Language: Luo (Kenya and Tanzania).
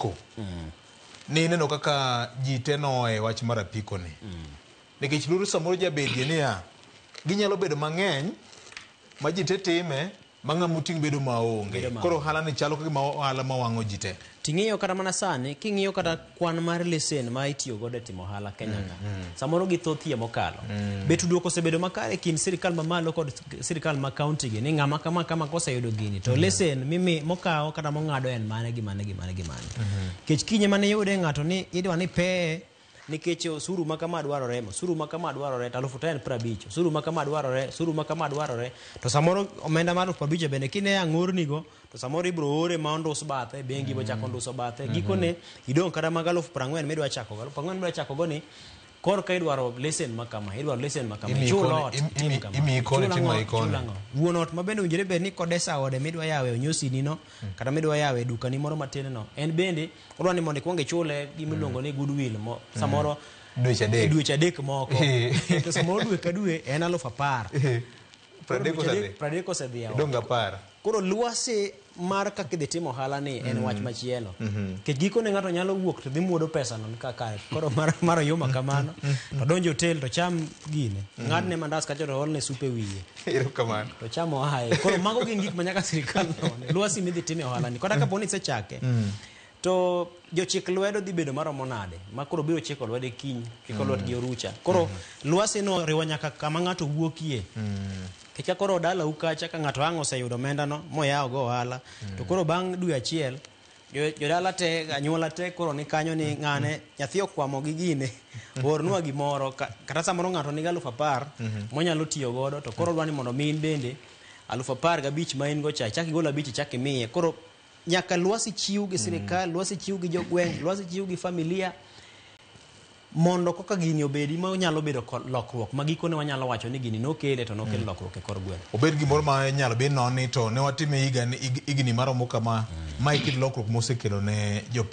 apiko. Ni ineno kaka ji te noe wach mar apiko ni. Nikech luoro samoro jabedie niya, ginyalo bedo mang'eny ma ji te time ma ng'ama oting' bedo maonge. Bedo maonge. Koro ohala ni chalo kagima ohala ma wang'o ji te. Ting'iyo kata mana sani, king'iyo kata kwan mar lesen ma itiyo godo e timo ohala Kenya ka, samoro githothie mokalo. Be tudruok osebedo makare e kind sirikal mamalo kod sirikal ma kaunti gi ni ng'ama kama kama koseyudo gini to lesen mimi mokawo kata mong'ado en mane gi mane gi mane gi mane. Nikech kinye mane iyude ng'ato ni idwa ni peye nikech osuru ma kama dwarore, osuru ma kama dwarore, to alufu te en 50, osuru ma kama dwarore, osuru ma kama dwarore, to samoro omenda mar 50,000 bende kine ang'ornigo to samoro ibro ore ma ondus bathe, bengi bochako nduso bathe, gikone idong' kata mag 40,000 midwa chako go, 40,000 midwa chako go ni kor ka idwaro lesen ma kama, idwaro lesen ma kama, Imiyi ichul koni- ot, imi- tim kama, imiyi koni, ichul timo ang'o, ikoni. ichul ang'o. Wuon ot ma bende owinjore bed ni kodesa ode midwa yawe onyosini no, kata midwa yawe dukani moro matin no, en bende odwa ni mondo ikwong ichule gima iluongo ni goodwill mo, samoro Dweche adek. dweche adek moko to samoro dwe ka dwe en 10,000. 30 osedhi. 30 osedhi e ot. Idong' 10. Koro lwasi mar kaka idhi timo ohala ni en wach machielo. Nikech gikone ng'ato nyalo wuok to dhi muodo pesa no kaka koro mar oyuma kamano to donjo hotel to cham gine. Ng'adne mandas kacha to olne sup e wiye. Erokamano. To cham oaye. Koro mago gin gik ma nyaka sirikal non. Lwasi midhi time ohala ni. Kata kapo ni isechake to jochik lwedo dhi bedo maromo nade ma koro biro chiko lwedo kiny chiko lwetgi orucha. Koro lwasi no riwo nyaka kama ng'ato wuokie. Nikech ka koro dalau kacha ka ng'ato ang' oseyudo omenda no moyawo go ohala to koro bang' dwe achiel jodala te anyuola te koro ni kanyo ni ng'ane nyathi okwamo gi gine ornwa gimoro kata samoro ng'ato nigi 10,000 monyalo tiyo godo to koro odwa ni mondo mi in bende 15,000 ma in go cha ichak igol 5 ichak imiye. Koro nyaka lwasi chiw gi sirikal, lwasi chiw gi jogweng', lwasi chiw gi familia mondo koka gini obedi ma nyalo bedo kod lokruok ma gikone wanyalo wacho ni gini nokele to nokelo lokruok e kor gweng'. Obed gimoro ma inyalo bi noni to ne watime higni maromo kama, mae kit lokruok mosekelo ne jopiny.